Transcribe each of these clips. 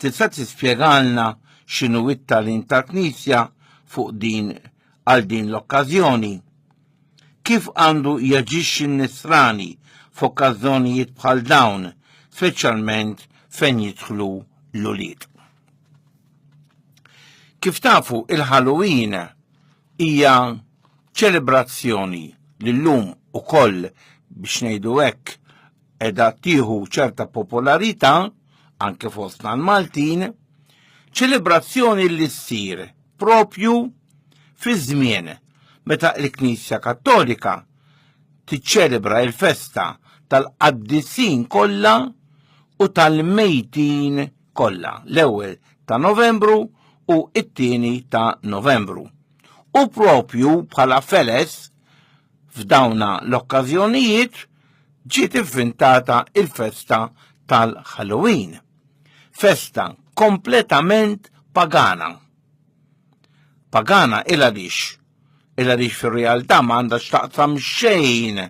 Tista' tispjegalna x'inhu it-tagħlim tal-Knisja fuq din għal din l-okkażjoni? Kif għandu jaġixxi n-nisrani f'okkażjonijiet bħal dawn, speċjalment fejn jidħlu l-ulied? Kif tafu il-Halloween hija ċelebrazzjoni li llum ukoll biex ngħidu hekk qiegħda tieħu ċerta popolarità anke fostna l-Maltin, ċelebrazzjoni li ssir propju fi żmien meta l-Knisja Kattolika tiċċelebra l-festa tal-qaddisin kollha u tal-mejtin kollha, l-ewwel ta' Novembru u t-tieni ta' Novembru. U propju bħala feles f'dawna l-okkażjonijiet ġiet ivvintata il-festa tal-Halloween. Festa kompletament pagana. Pagana il għaliex? Il għaliex fir-realtà ma għandha x'taqsam xejn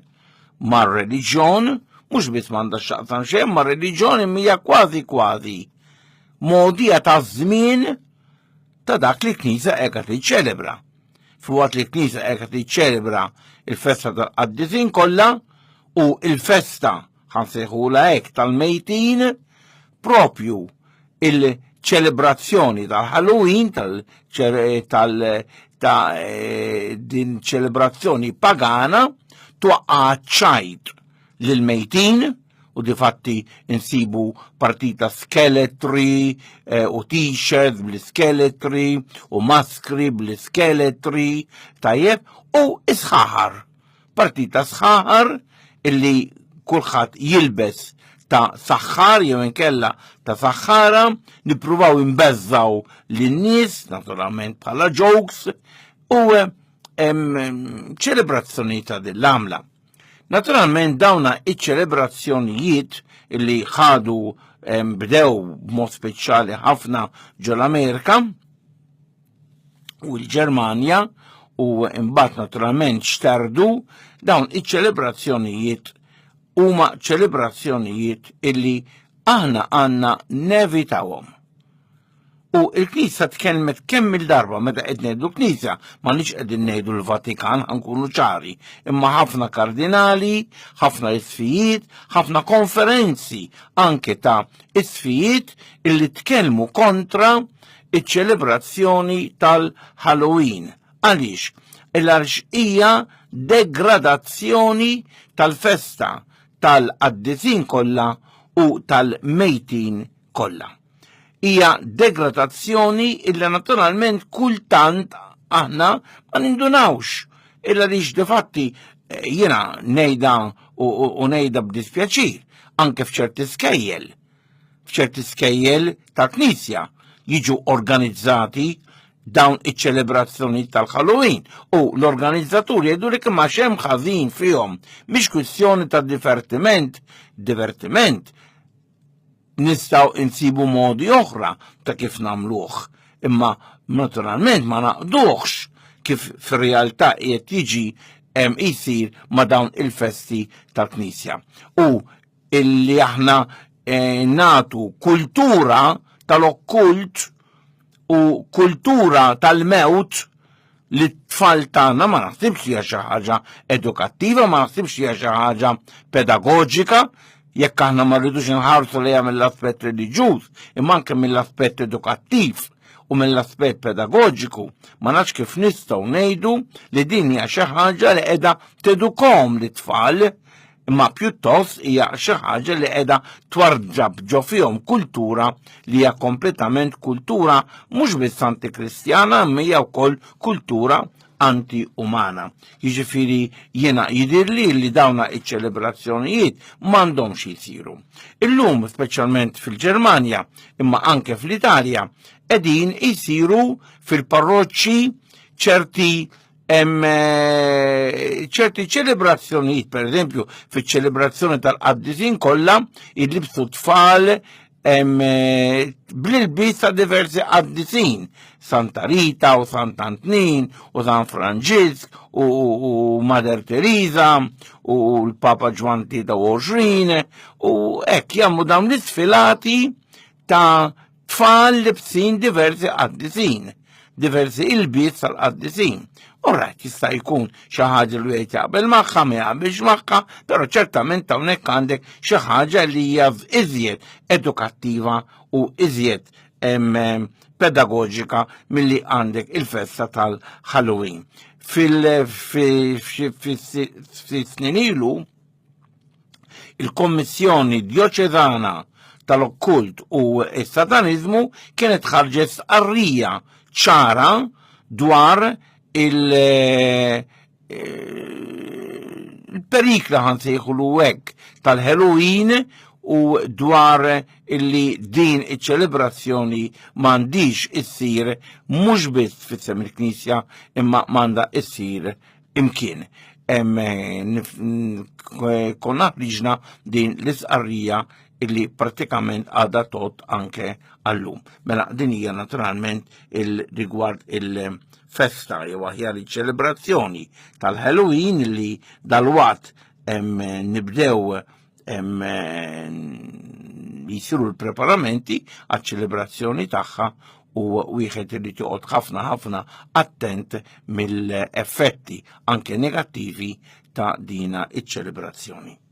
mar-reliġjon, mhux biss m'għandha x'taqsam xejn mar-reliġjon imma hija kważi kważi mogħdija ta' żmien ta' dak li l-Knisja qiegħda tiċċelebra. Filwaqt li l-Knisja qiegħda tiċċelebra il-festa tal-qaddisin kollha u il-festa ħansejħula hekk tal-mejtin propju il-ċelebrazzjoni tal-Halloween tal, tal ta' eh, din ċelebrazzjoni pagana twaqqa ċajt lil mejtin u difatti insibu partita skeletri eh, u t-shirts bl-skeletri u maskri bl-skeletri tajjeb u isħaħar Partita sħaħar illi kulħadd jilbes ta' saħħar jew inkella ta' saħħara, nippruvaw imbeżżaw lin-nies, naturalment bħala jokes, u ċelebrazzjoni ta' din l-għamla. Naturalment dawna iċ-ċelebrazzjonijiet illi ħadu bdew b'mod speċjali ħafna ġol-Amerika, u l-Ġermanja u imbagħad naturalment xtardu dawn iċ-ċelebrazzjonijiet huma ċelebrazzjonijiet illi aħna għandna nevitawhom. U il-Knisja tkellmet kemm il-darba meta qed ngħidu Knisja, ma nix qegħdin ngħidu l-Vatikan ħankunu ċari, imma ħafna kardinali, ħafna isfijiet, ħafna konferenzi anke ta' isfijiet illi tkellmu kontra iċ-ċelebrazzjoni tal-Halloween. Għaliex? Il-għaliex hija degradazzjoni tal-festa tal-qaddisin kollha u tal-mejtin kollha. Hija degradazzjoni illa naturalment kultant aħna ma nindunawx illa li difatti eh, jiena nejda u nejda b'dispjaċir anke f'ċerti skejjel F'ċerti skejjel tal-Knisja jiġu organizzati dawn iċ-ċelebrazzjoni tal-Halloween u l-organizzaturi jgħidu li ma xem ħażin fihom mhix kwistjoni ta' divertiment, divertiment nistgħu insibu modi oħra ta' kif nagħmluh, imma naturalment ma naqduhx kif fir-realtà qiegħed jiġi hemm isir ma' dawn il-festi tal-Knisja. U illi aħna eh, natu kultura tal-okkult u kultura tal-mewt li t-tfal tagħna ma naħsibx hija xi ħaġa edukattiva, ma naħsibx hija xi ħaġa pedagoġika, jekk aħna ma rridux inħarsu lejha mill-aspett reliġjuż, imma anke mill-aspett edukattiv u mill-aspett pedagoġiku, ma nafx kif nistgħu ngħidu li din hija xi ħaġa li qiegħda tedukom lit-tfal imma pjuttost hija xi ħaġa li qiegħda twarġab ġo fihom kultura li hija kompletament kultura mhux biss antikristjana imma hija wkoll kultura anti-umana. Jiġifieri jiena jidhirli li dawna iċ-ċelebrazzjonijiet m'għandhomx jisiru. Illum, speċjalment fil-Ġermanja, imma anke fl-Italja, qegħdin isiru fil-parroċċi ċerti hemm eh, ċerti ċelebrazzjonijiet, per eżempju, fiċ-ċelebrazzjoni tal-qaddisin kollha jilibsu tfal eh, bl-ilbies ta' diversi qaddisin, Santa Rita u Sant'Antnin u San Franġisk u, u Mother Teresa u l-Papa Ġwan 23 u hekk jagħmlu dawn l-isfilati ta' tfal. Tfal libsin diversi qaddisin, diversi ilbies tal-qaddisin. U rajt jista' jkun xi ħaġa li wieħed jaqbel magħha, ma jaqbilx magħha, però ċertament hawnhekk għandek xi ħaġa li hija iżjed edukattiva u iżjed pedagoġika milli għandek il-festa tal-Halloween. Fil-snin ilu, il-Kommissjoni Djoċesana tal-Okkult u s-Sataniżmu kienet ħarġet stqarrija ċara dwar il- eh, il-perikla ħansejħulu hekk tal-Halloween u dwar illi din iċ-ċelebrazzjoni m'għandix issir mhux biss fis-sem il-Knisja imma m'għandha issir imkien. Konna ħriġna din l-isqarrija illi pratikament għadha tot anke għallum. Mela din hija naturalment il-rigward il-festa jew aħjar iċ-ċelebrazzjoni tal-Halloween li dalwaqt nibdew jisiru l-preparamenti għaċ-ċelebrazzjoni tagħha u wieħed irid joqgħod ħafna ħafna attent mill-effetti anke negattivi ta' dina iċ-ċelebrazzjoni.